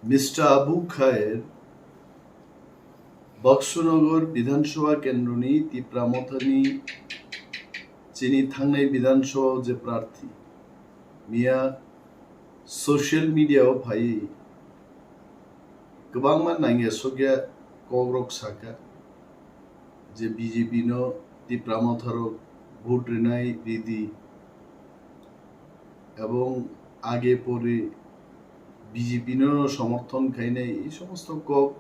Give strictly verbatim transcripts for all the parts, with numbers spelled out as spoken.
Mister Abu Khair, Baksunagar Bidhan Sabha kendroni Tipra Mothani chini thangnai Bidhan Sabha o je prarthi, miya social media o phaiwi kwbangma nangya sokya kokrok saka je B J P no Tipra Motharok vote rinai ridi ebong age pore B J P no somorthon khainai, ei somosto kok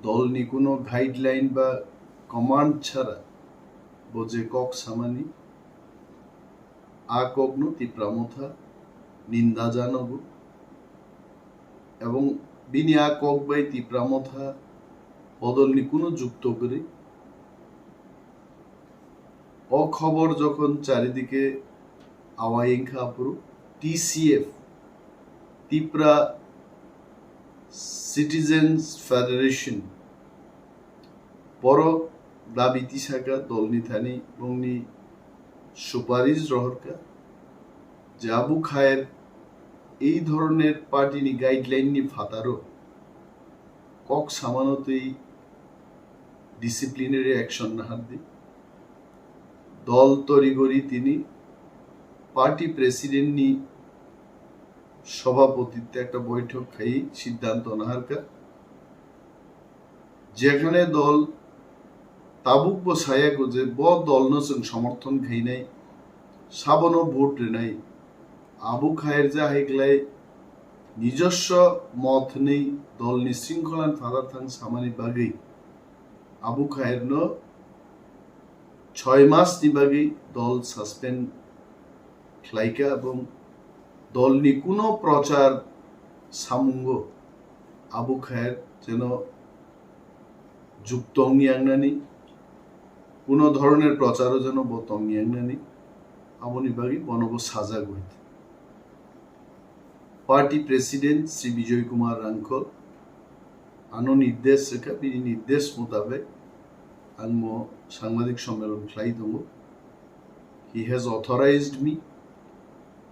dolni kuno guideline ba command chara bo je kok samani, a kokno Tipra Motha ninda janogo ebong bini a kok bai Tipra Motha bodolni kuno jukto kwrwi. O khobor jokhon charidike awai wngkha aphuru T C F, Tipra Citizens Federation, borok dabi tisaka dolni thani bongni suparis rohorkha je Abu Khair ei dhoroner party ni guideline ni phataro kok samano twi disciplinary action nahardi. Dol torigori tini party president ni sobhapotitwe ekta boithok khai siddhanto naharkha, jekhane dol tabukbo sayakho je bo dolno chwng somorthon khainai, sabono vote rinai, Abu Khair jahaiklai nijoswo mot hwnwi dolni sringkholan phatar thang samani bagwi Abu Khairno choi masni bagwi dol suspend khlaikha ebong dolni kuno prochar samungo Abu Khair jeno jukto wngya wngnani, kuno dhoroner procharo jeno bo tongya wngnani, aboni bagwi bono bo sajagwi. Party President Shri Bijoy Kumar Rangkhol ano nirdesh rwkha, bini nirdesh mutabek ang mo sangbadik sommelon khlai tongo. He has authorized me,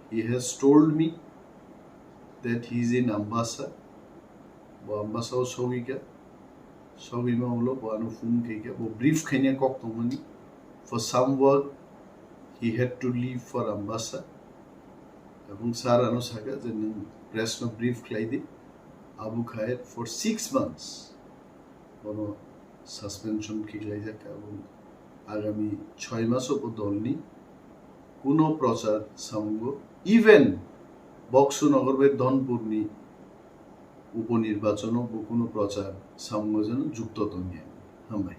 he has told me that he is in Ambassa. Bo Ambassa o sogwi kha, sogwi ma ulo bo ano phone khai kha, bo brief khaina kok tongmani. For some work, he had to leave for Ambassa. Ebong sir ano saka je nwng press no brief khlai di, Abu Khair for six months bono suspension khe khlaijak kha, ebong agami choi maso bo dolni kuno prochar samungo, even Baksunagar bai Dhonpurni uponirbachano bo kuno prochar samungo jeno jukto tongya. Hambai.